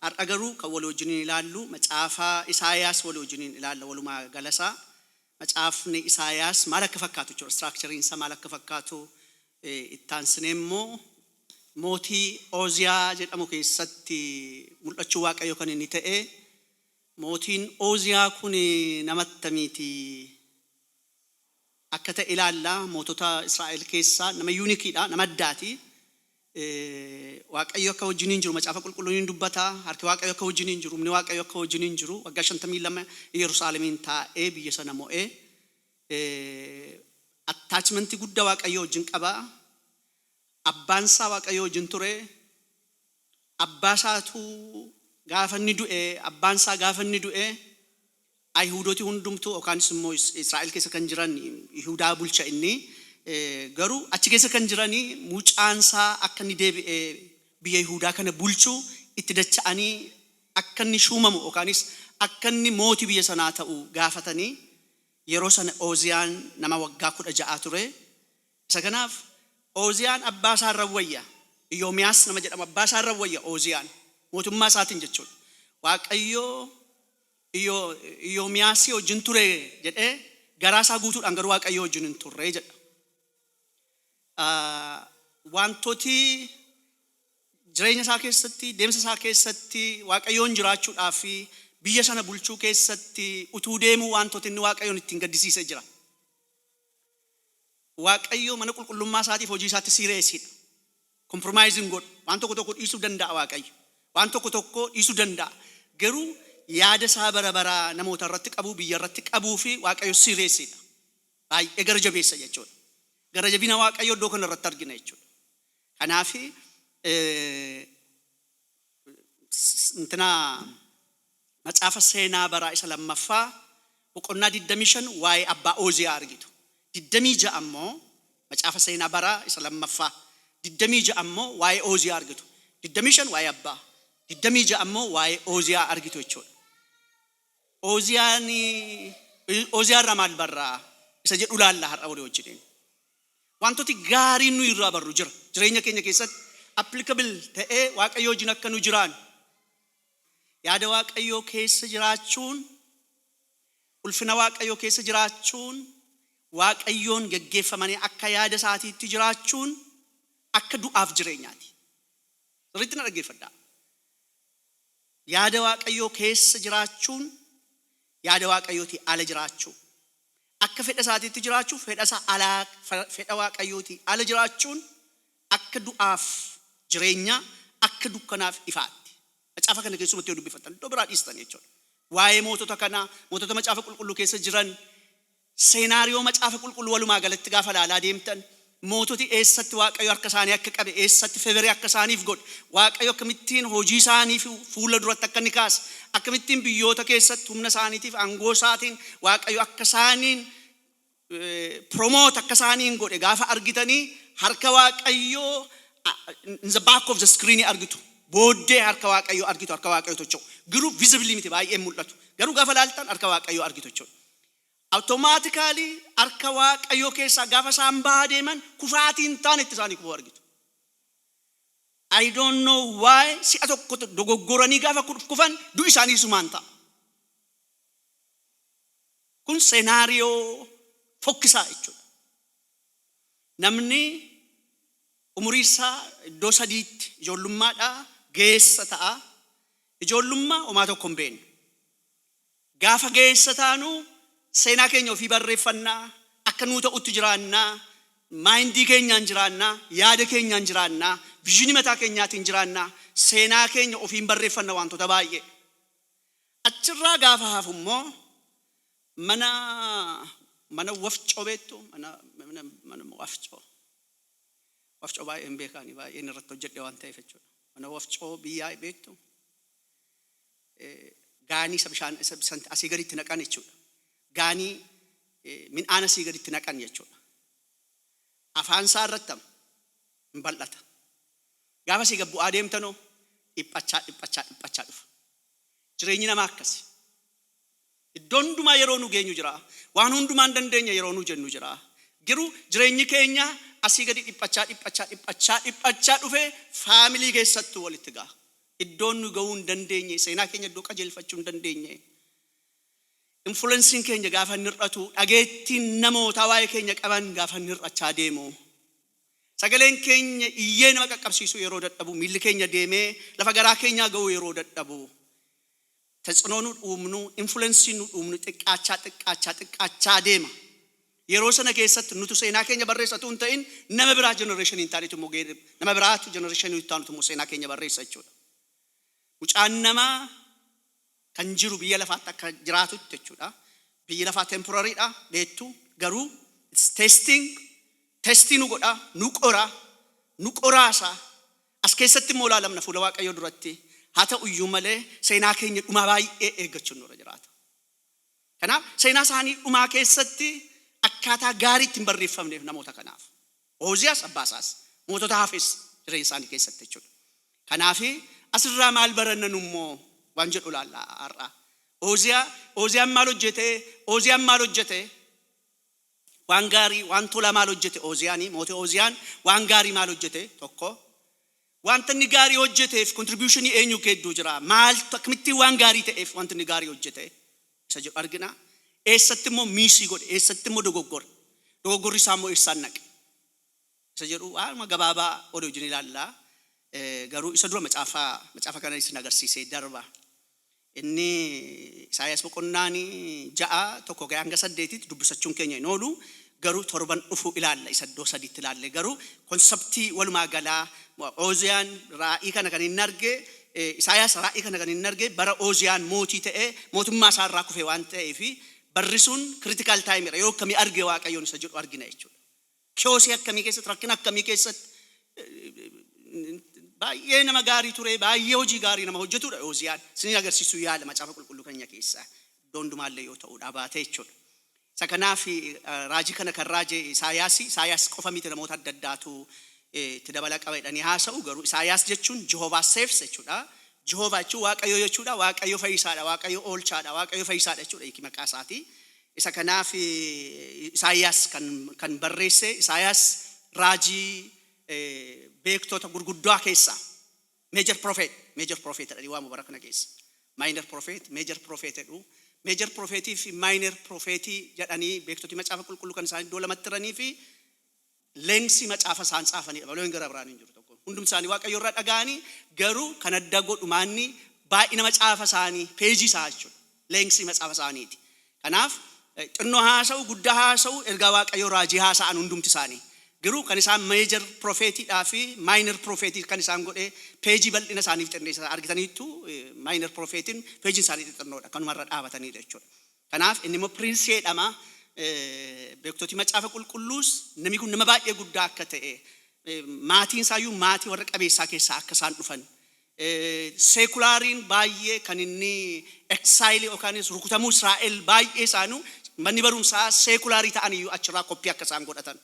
Har'a garuu kan walii wajjiniin ilaallu macaafa Isaayaas walii wajjiniin ilaalla walumaa galasaa. Macaafni Isaayaas maal akka fakkaatu jechuudha. Structureiin isaa maal akka fakkaatu, ittaansinee immoo mootii Ooziyaa jedhamu keessatti mul'achuu Waaqayyo kan inni ta'e, mootiin Ooziyaa kun nama attamiiti akka ta'e ilaalla. Mootota Israa'el keessaa nama uniqueiidha, nama addaati. Waaqayyo akka wajjiniin jiru Macaafa Qulqulluun hin dubbata. Harki Waaqayyo akka wajjiniin jiru, humni Waaqayyo akka wajjiniin jiru, waggaa 52 Yerusaalemiin taa'ee biyya sana mo'ee attachmentii guddaa Waaqayyo wajjin qaba. Abbaan isaa Waaqayyo wajjin ture. Abbaa isaatu gaafa inni du'e, abbaan isaa gaafa inni du'e, Ayihuudoti hundumtuu yookaanis immoo Israa'el keessa kan jiran, Yihudaa bulcha inni, garuu achi keessa kan jiranii mucaan isaa akka inni deebi'ee biyya Yihudaa kana bulchu itti dacha'anii, akka inni shuumamu yookaanis akka inni mootii biyya sanaa ta'u gaafatanii, yeroo sana Ooziyaan nama waggaa 16 ture. Isa kanaaf Ooziyaan abbaa isaa irra wayya. Iyoomiyaas nama jedhamu abbaa isaa irra wayya Ooziyaan mootummaa isaatiin jechuudha. Waaqayyoo Iyoomiyaasii wajjin ture jedhee, garaa isaa guutuudhaan garuu Waaqayyoo wajjin hin turre jedha. Wantooti jireenya isaa keessatti, deemsa isaa keessatti, Waaqayyoon jiraachuudhaa fi biyya sana bulchuu keessatti utuu deemuu wantooti inni Waaqayyoon ittiin gaddisiisee jira. Waaqayyo mana qulqullummaa isaatiif hojii isaatti seriousiidha. Compromise hin godhu. Waan tokko tokko dhiisuu danda'a Waaqayyo. Waan tokko tokko dhiisuu danda'a. Garuu yaada isaa bara baraa namoota irratti qabu, biyya irratti qabuu fi Waaqayyo seriousiidha. Baay'ee gara jabeessa jechuudha. Gara jabina Waaqayyo iddoo kana irratti argina jechuudha. Kanaaf intina macaafa Seenaa Baraa isa lammaffaa boqonnaa 25 waa'ee abbaa Ooziyaa argitu. 26 ammoo, macaafa Seenaa Baraa isa lammaffaa 26 ammoo waa'ee Ooziyaa argitu. 25 waa'ee abbaa, 26 ammoo waa'ee Ooziyaa argitu jechuudha. Ooziyaan, Ooziyaa irraa maal barraa isa jedhu laalla har'a walii wajjiniin. Wantooti gaariin nu irraa barru jira. Jireenya keenya keessatti applicable ta'ee Waaqayyo wajjin akka nu jiraannu. Yaada Waaqayyoo keessa jiraachuun, ulfina Waaqayyoo keessa jiraachuun, Waaqayyoon geggeeffamanii akka yaada isaatiitti jiraachuun akka du'aaf jireenyaati. Sirriitti na dhaggeeffadhaa. Yaada Waaqayyoo keessa jiraachuun, yaada Waaqayyootii ala jiraachuu. Akka fedha isaatiitti jiraachuu, fedha isaa alaa, fedha Waaqayyootii ala jiraachuun akka du'aaf jireenyaa, akka dukkanaaf ifaatti. Macaafa kana keessumatti yoo dubbifattan, iddoo biraa dhiistan jechuudha. Waa'ee mootota kanaa, mootota Macaafa Qulqulluu keessa jiran, scenario Macaafa Qulqulluu walumaa galatti gaafa ilaalaa deemtan, moototi eessatti Waaqayyo harka isaanii akka qabe, eessatti favorii akka isaaniif godhe, Waaqayyo akkamittiin hojii isaanii fuula duratti akka inni kaase, akkamittiin biyyoota keessatti humna isaaniitiif aangoo isaatiin Waaqayyo akka isaaniin promote akka isaaniin godhe gaafa argitanii, harka Waaqayyoo in the back of the screen argitu. Booddee harka Waaqayyoo argitu, harka Waaqayyoo tocho'u. Garuu visibly miti, baay'een mul'atu. Garuu gaafa laaltan harka Waaqayyoo argitu jechuudha. Automatically harka Waaqayyoo keessaa gaafa isaan bahaa deeman kufaatii hin taane itti isaanii kufuu argitu. I don't know why, si'a tokko dogoggoranii gaafa kufan du'i isaanii sumaan ta'a. Kun scenario fokkisaa jechuudha. Namni umurii isaa iddoo sadiitti ijoollummaadhaa geessa ta'a. Ijoollummaa homaa tokko hin beeknu. Gaafa geessa taanu seenaa keenya ofii barreeffannaa, akka nuu ta'utti jiraannaa, mindii keenyaan jiraannaa, yaada keenyaan jiraannaa, visionii mataa keenyaatiin jiraannaa, seenaa keenya ofiin barreeffanna wantoota baay'ee. Achirraa gaafa hafu immoo mana wafcoo beektu, mana wafcoo. Wafcoo baay'een beekaani, baay'een irratti hojjedhe waan ta'eef jechuudha. Mana wafcoo biyyaa beektu, gaanii isa bishaan isa asii gaditti naqan jechuudha. Gaanii midhaan asii gaditti naqan jechuudha. Afaan isaa irratti hin bal'ata. Gaafa asii gad bu'aa deemtanoo dhiphachaa dhiphachaa dhiphachaa dhufa. Jireenyi namaa akkasi. Iddoo hundumaa yeroo nu geenyu jira. Waan hundumaan dandeenya yeroo nu jennu jira. Garuu jireenyi keenya asii gadi dhiphachaa dhiphachaa dhiphachaa dhiphachaa dhufee family keessattuu walitti ga'a. Iddoon nu ga'uu hin dandeenye, seenaa keenya iddoo qajeelfachuu hin dandeenye. Influenceiin keenya gaafa inni hir'atu, dhageettiin namootaa waa'ee keenya qaban gaafa inni hir'achaa deemu. Sagaleen keenya iyyee nama qaqqabsiisuu yeroo dadhabu, miilli keenya deemee lafa garaa keenyaa ga'uu yeroo dadhabu. ተጽዕኖ nu uumnu, influenceiin nu uumnu xiqqaachaa, xiqqaachaa, xiqqaachaa deema. Yeroo sana keessatti nutu seenaa keenya barreessatu hin ta'in, nama biraa generationii hin taanetu immoo, nama biraatu generationii hin taanetu immoo seenaa keenya barreessa jechuudha. Mucaan namaa kan jiru biyya lafaatti akka jiraatutti jechuudha. Biyyi lafaa temporarydha beektu, garuu it's testing, testii nu godha, nu qora, nu qoraasa. As keessatti immoo ilaalamna fuula Waaqayyoo duratti. Haa ta'u iyyuu malee, seenaa keenya dhumaa baay'ee eeggachuun nurra jiraata. Kanaaf seenaa isaanii dhumaa keessatti akkaataa gaarii ittiin barreeffamneef namoota kanaaf. Ooziyaas abbaasaas mootota hafes jireenya isaanii keessatti jechuudha. Kanaaf asirraa maal barannan immoo waan jedhu ilaalla har'a. Ooziyaan maal hojjete? Ooziyaan maal hojjete? Waan gaarii, waan tolaa maal hojjete Ooziyaanii? Mootii Ooziyaan waan gaarii maal hojjete? Tokko. Wanta inni gaarii hojjeteef contributionii eenyu gidduu jira? Maaltu, akkamittiin waan gaarii ta'eef wanta inni gaarii hojjete? Isa jedhu argina. Eessatti immoo missii godhe? Eessatti immoo dogoggore? Dogoggorri isaa immoo eessaan naqe? Isa jedhu waanuma gabaabaa olii wajjin ilaalla. Garuu isa dura macaafa kana isin agarsiisee darba. Inni Isaayyaas boqonnaan 6 1 hanga 8tti dubbisachuun keenya hin oolu. Garuu torban dhufu ilaalla, isa iddoo sadiitti ilaalle. Garuu conceptii walumaa galaa Ooziyaan raa'ii kana kan inni arge, Isaayyaas raa'ii kana kan inni arge bara Ooziyaan mootii ta'ee mootummaa isaa irraa kufe waan ta'eef, barri sun critical timeidha. Yeroo akkamii arge Waaqayyoon isa jedhu argina jechuudha. Chaosii akkamii keessatti, rakkina akkamii keessatti, baay'ee nama gaarii ture, baay'ee hojii gaarii nama hojjetudha Ooziyaan. Isiniin agarsiisuu yaala macaafa qulqulluu keenya keessaa. Iddoo hundumaallee yoo ta'uudha baate jechuudha. Isa kanaaf raajii kana kan raaje Isaayaas, Isaayaas qofa miti, namoota adda addaatu itti dabala qaba jedhanii haasa'u, garuu Isaayaas jechuun Jehovah saves jechuudha. Jehovah jechuun Waaqayyo jechuudha. Waaqayyo fayyisaadha, Waaqayyo oolchaadha, Waaqayyo fayyisaadha jechuudha hiiki maqaa isaati. Isa kanaaf Isaayaas kan barreesse, Isaayaas raajii beektota gurguddaa keessaa major prophet, major prophet jedhanii waamu bara kana keessa. Minor prophet, major prophet jedhu. Major prophetii fi minor prophetii jedhanii beektoti macaafa qulqulluu kan isaan iddoo lamatti hiranii fi lengthii macaafa isaan caafanidha. Malee gara biraan hin jiru tokko. Hundum isaanii Waaqayyo irraa dhaga'anii, garuu kan adda godhu maanni baay'ina macaafa isaanii, pageii isaa jechuudha. Lengthii macaafa isaaniiti. Kanaaf xinnoo haasa'u, guddaa haasa'u, ergaa Waaqayyo raajii haasa'an hundumti isaanii. Garuu kan isaan major prophetiidhaa fi minor prophetii kan isaan godhe pageii bal'ina isaaniif xinneessa argitaniittu. Minor prophetiin pageiin isaanii xixinnoodha, kanumarra dhaabatanidha jechuudha. Kanaaf inni immoo princeii jedhama. Beektoti macaafa qulqulluus namni kun nama baay'ee guddaa akka ta'e, maatiin isaayyuu maatii warra qabeessaa keessaa akka isaan dhufan, seculariin baay'ee kan inni exileii yookaanis rukutamuu Israa'el baay'ee isaanuu manni barumsaa secularii ta'an iyyuu achirraa copyii akka isaan godhatan.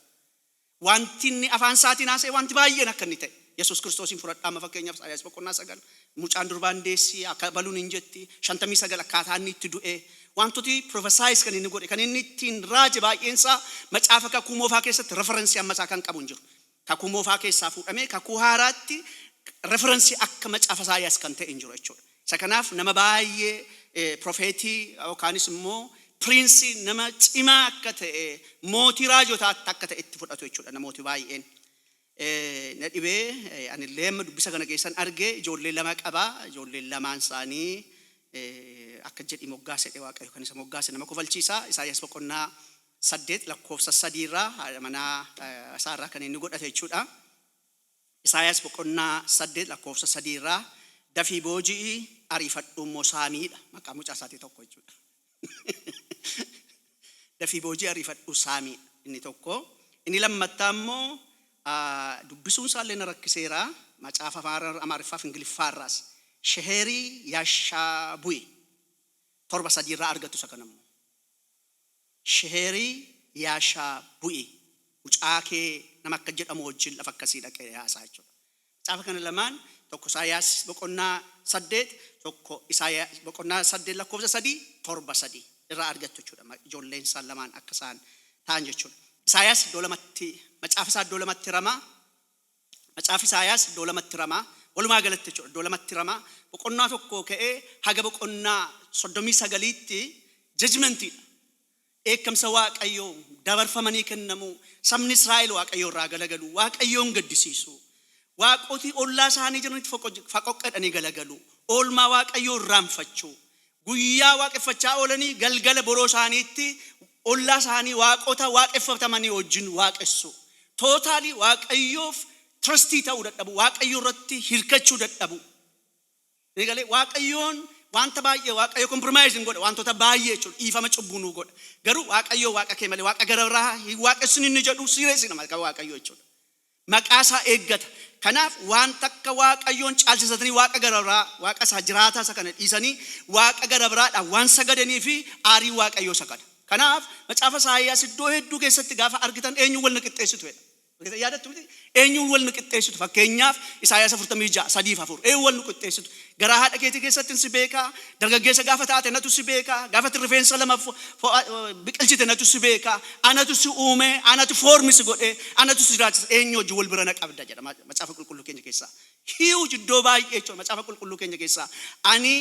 Wanti inni afaan isaatiin haasa'e wanti baay'een akka inni ta'e. Yesuus Kiristoosiin fudhadhaa amma fakkeenyaaf, Isaayyaas boqonnaa 9 mucaan durbaan deessi akka baluun hin jetti, 59 akkaataa inni itti du'e, wantooti prophesize kan inni godhe, kan inni ittiin raaje baay'een isaa macaafa kakuu moofaa keessatti referenceii amma isaa kan qabu hin jiru. Kakuu moofaa keessaa fuudhamee kakuu haaraatti referenceii akka macaafa Isaayyaas kan ta'e hin jiru jechuudha. Isa kanaaf nama baay'ee prophetii yookaanis immoo princeii nama cimaa akka ta'e, mootii raajotaatti akka ta'e itti fudhatu jechuudha namooti baay'een. Na dhibee anillee amma dubbisa kana keessan arge, ijoollee lama qaba. Ijoolleen lamaan isaanii akka jedhi moggaase Waaqayyo kan isa moggaase nama kofalchiisa. Isaayyaas boqonnaa 8 lakkoofsa 3rraa haadha manaa isaarraa kan inni godhate jechuudha. Isaayyaas boqonnaa 8 lakkoofsa 3rraa "Dafii booji'i, ariifadhu immoo saamiidha." Maqaa mucaa isaatii tokko jechuudha. "Dafii booji'i, ariifadhu saamii" inni tokko. Inni lammattaa immoo dubbisuun isaallee na rakkiseera. Macaafa afaan Amaariffaa fi Ingiliffaarraas. Sheheerii Yaashaabu'i 7:3rraa argattu isa kanammoo. Sheheerii Yaashaabu'i mucaa kee nama akka jedhamu wajjin lafa akkasii dhaqee haasaa jechuudha. Macaafa kana lamaan, tokko Isaayyaas boqonnaa 8, tokko Isaayyaas boqonnaa 8 lakkoofsa 3, 7:3 irraa argattu jechuudha. Ijoolleen isaan lamaan akka isaan ta'an jechuudha. Isaayyaas iddoo lamatti, macaafa isaa iddoo lamatti ramaa. Macaafi Isaayyaas iddoo lamatti ramaa. Walumaa galatti jechuudha, iddoo lamatti hiramaa. Boqonnaa 1 ka'ee haga boqonnaa 39tti judgmentiidha. Dheekkamsa Waaqayyoo, dabarfamanii kennamuu, sabni Israa'el Waaqayyo irraa galagalu, Waaqayyoon gaddisiisu. Waaqotii ollaa isaanii jiranitti faqoqqadhanii galagalu. Oolmaa Waaqayyoo irraanfachuu. Guyyaa waaqeffachaa oolanii galgala boroo isaaniitti ollaa isaanii waaqota waaqeffatamanii wajjin waaqessu. Totally Waaqayyoof trust ta'uu dadhabu. Waaqayyo irratti hirkachuu dadhabu. Ni galee? Waaqayyoon wanta baay'ee Waaqayyo compromise hin godha, wantoota baay'ee jechuudha, dhiifama cubbuu nuu godha. Garuu Waaqayyo Waaqa kee malee waaqa gara biraa hin waaqessin inni jedhu serious nama maqaa Waaqayyo jechuudha. Maqaa isaa eeggata. Kanaaf wanta akka Waaqayyoon caalchisatanii waaqa gara biraa, waaqa isaa jiraataa isa kana dhiisanii waaqa gara biraadhaan waan sagadanii fi aarii Waaqayyoo isa kana. Kanaaf macaafa Isaayyaas iddoo hedduu keessatti gaafa argitan eenyuun wal nu qixxeessitu jedha. Yaadattu miti? Eenyuun wal nu qixxeessitu? Fakkeenyaaf Isaayyaas 46:3-4, eenyuun wal nu qixxeessitu? Garaa haadha keetii keessatti si beekaa, dargaggeessa gaafa taate natu si beekaa, gaafa rifeensa lama biqilchite natu si beekaa, anatu si uume, anatu form si godhe, anatu si jiraachisa, eenyu wajjin wal bira na qabda jedha macaafa qulqulluu keenya keessaa. Huge iddoo baay'ee jechuudha macaafa qulqulluu keenya keessaa. Ani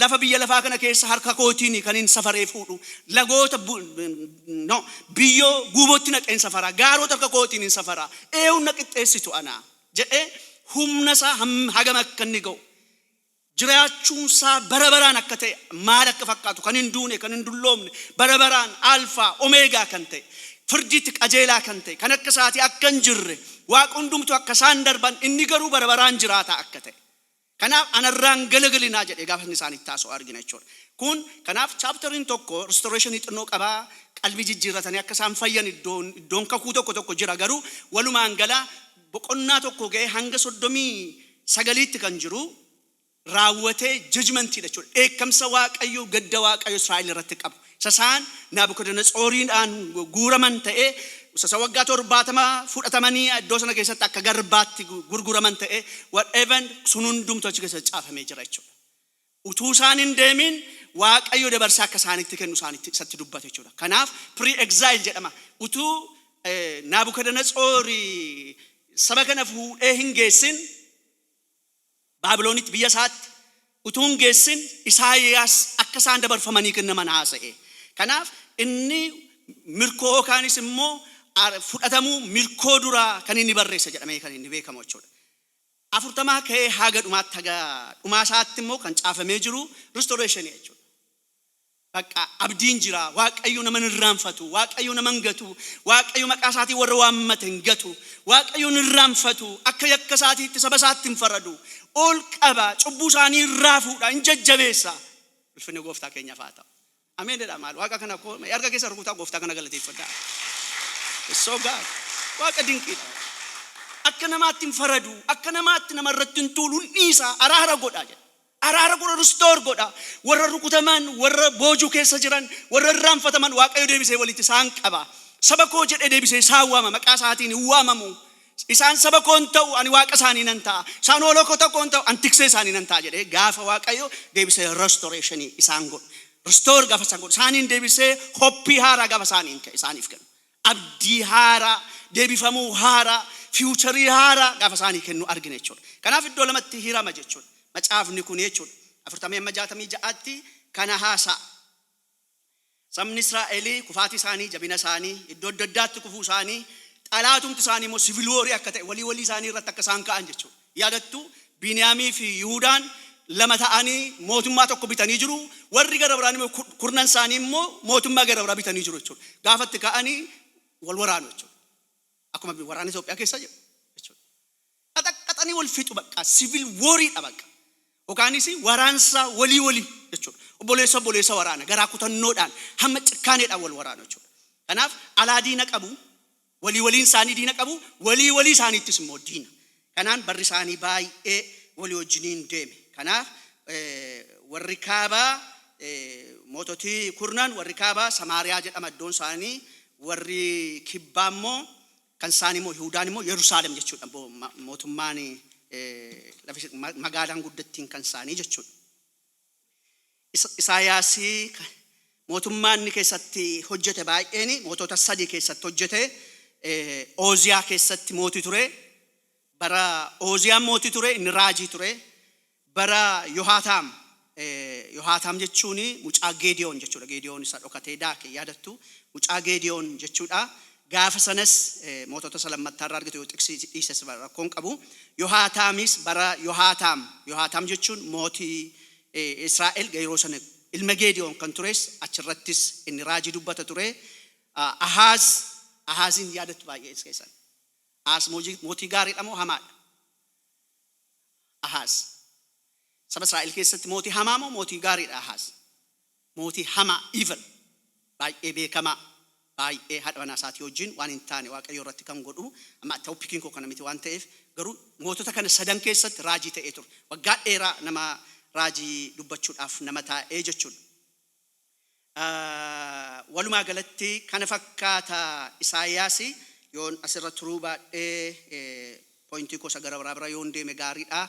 lafa biyya lafaa kana keessa harka kootiin kan hin safaree fuudhu. Lagoota, no, biyyoo guubootti naqeen safaraa. Gaarota harka kootiin hin safaraa. Eenyuun na qixxeessitu ana jedhee humna isaa hagam akka inni ga'u. Jiraachuunsaa bara baraan akka ta'e, maal akka fakkaatu, kan hin duune, kan hin dulloomne, bara baraan alfaa omeegaa kan ta'e, firdiitti qajeelaa kan ta'e, kan akka isaatii akka hin jirre, waaqa hundumtu akka isaan darban, inni garuu bara baraan jiraataa akka ta'e. Kanaaf anarraan galagalinaa jedhee gaafa inni isaanitti haasa'u argina jechuudha. Kun kanaaf chapteriin tokko restoration xinnoo qabaa, qalbii jijjiirratanii akka isaan fayyan iddoon kakuu tokko tokko jira, garuu walumaan gala boqonnaa 1 ga'ee hanga 39tti kan jiru raawwatee judgmentiidha jechuudha. Dheekkamsa Waaqayyoo, gadda Waaqayyo Israa'el irratti qabu. Isa isaan Naabukadnetsooriidhaan guuraman ta'ee, isa waggaa 70 fudhatamanii iddoo sana keessatti akka garbaatti gurguraman ta'ee, whatever, sun hundumtu achi keessatti caafamee jira jechuudha. Utuu isaan hin deemin Waaqayyo dabarsee akka isaanitti kennu isaanitti isatti dubbate jechuudha. Kanaaf pre-exile jedhama. Utuu Naabukadnetsoori saba kana fuudhee hin geessin Baabiloonitti, biyya isaatti utuu hin geessin, Isaayyaas akka isaan dabarfamanii kennaman haasa'e. Kanaaf inni mirkoo yookaanis immoo fudhatamuu mirkoo duraa kan inni barreesse jedhamee kan inni beekamu jechuudha. 40 ka'ee haga dhumaatti, haga dhumaa isaatti immoo kan caafamee jiru restoration jechuudha. Bakka abdiin jira, Waaqayyo nama hin irraanfatu, Waaqayyo nama hin gatu, Waaqayyo maqaa isaatii warra waammate hin gatu, Waaqayyo hin irraanfatu, akka yakka isaatiitti saba isaatti hin faradu. Ol qaba, cubbuu isaanii irraa fuudha, hin jajjabeessa. Ulfinni gooftaa keenyaaf haa ta'u. Ameen jedha maal waaqa kana koo harka keessa rukutaa gooftaa kana galateeffadhaa. It's so God. Waaqa dinqiidha. Akka namaatti hin faradu, akka namaatti namarratti hin tuulu, hin dhiisa, araara godha jedha. Araara godha, restore godha. Warra rukutaman, warra boojuu keessa jiran, warra irraanfataman Waaqayyo deebisee walitti isaan qaba. Saba koo jedhee deebisee isaan waama, maqaa isaatiin hin waamamu. Isaan saba koo hin ta'u, ani waaqa isaanii nan ta'a. Isaan hoolaa koo tokko hin ta'u, ani tiksee isaanii nan ta'a jedhee gaafa Waaqayyo deebisee restoration isaan godhu. Restore gaafa isaan godhu, isaaniin deebisee hope haaraa gaafa isaaniif kennu. Abdii haaraa, deebifamuu haaraa, future haaraa gaafa isaanii kennu argina jechuudha. Kanaaf iddoo lamatti hirama jechuudha. Macaafni kun jechuudha. 40 amma 66tti kana haasa'a. Sabni Israa'elii kufaatii isaanii, jabina isaanii, iddoo adda addaatti kufuu isaanii, xalaatumti isaanii immoo civil war akka ta'e, walii walii isaanii irratti akka isaan ka'an jechuudha. Yaadattu, Biiniyaamii fi Yihuudaan lama ta'anii mootummaa tokko bitanii jiru. Warri gara biraan immoo kurnan isaanii immoo mootummaa gara biraa bitanii jiru jechuudha. Gaafatti ka'anii wal waraanu jechuudha. Akkuma waraana Itoophiyaa keessa jiru jechuudha. Qaxaqqaxanii wal fixu, bakka civil wariidha bakka. Yookaanis waraansa walii walii jechuudha. Obboleessa obboleessa waraana, garaa kutannoodhaan hamma cikkaaneedhaan wal waraanu jechuudha. Kanaaf alaa diina qabu, walii waliin isaanii diina qabu, walii walii isaaniittis immoo diina. Kanaan barri isaanii baay'ee walii wajjiniin deeme. Kanaaf warri kaabaa, moototii kurnan warri kaabaa Samaariyaa jedhama iddoon isaanii, warri kibbaa immoo kan isaanii immoo Yihudaan immoo Yerusaalem jechuudha, mootummaan magaalaan guddattiin kan isaanii jechuudha. Isaayaasii mootummaa inni keessatti hojjete baay'een mootota sadii keessatti hojjete. Ooziyaa keessatti mootii ture. Bara Ooziyaan mootii ture, inni raajii ture. Bara Yohaataam, Yohaataam jechuun mucaa Geediyoon jechuudha. Geediyoon isa dhokatee daake yaadattu, mucaa Geediyoon jechuudha. Gaafa sanas Mootota isa lammattaarraa argatu, yoo xiqsii dhiises rakkoon qabu. Yohaataamis, bara Yohaataam, Yohaataam jechuun mootii Israa'el yeroo sana, ilma Geediyoon kan tures, achirrattis inni raajii dubbata ture. Ahaaz, Ahaazin yaadattu baay'ee keessan. Ahaaz mootii gaariidha moo hamaadha? Ahaaz. Saba Israa'el keessatti mootii hamaa moo mootii gaariidha Ahaaz? Mootii hamaa, evil, baay'ee beekamaa, baay'ee haadha manaa isaatii wajjin waan hin taane Waaqayyo irratti kan godhu. Amma topiciin koo kana miti waan ta'eef, garuu mootota kana sadan keessatti raajii ta'ee ture. Waggaa dheeraa nama raajii dubbachuudhaaf nama taa'ee jechuudha. Walumaa galatti kana fakkaata Isaayyaasi. Yoon asirra turuu baadhee, pointii gosa gara biraa bira yoon deeme gaariidha.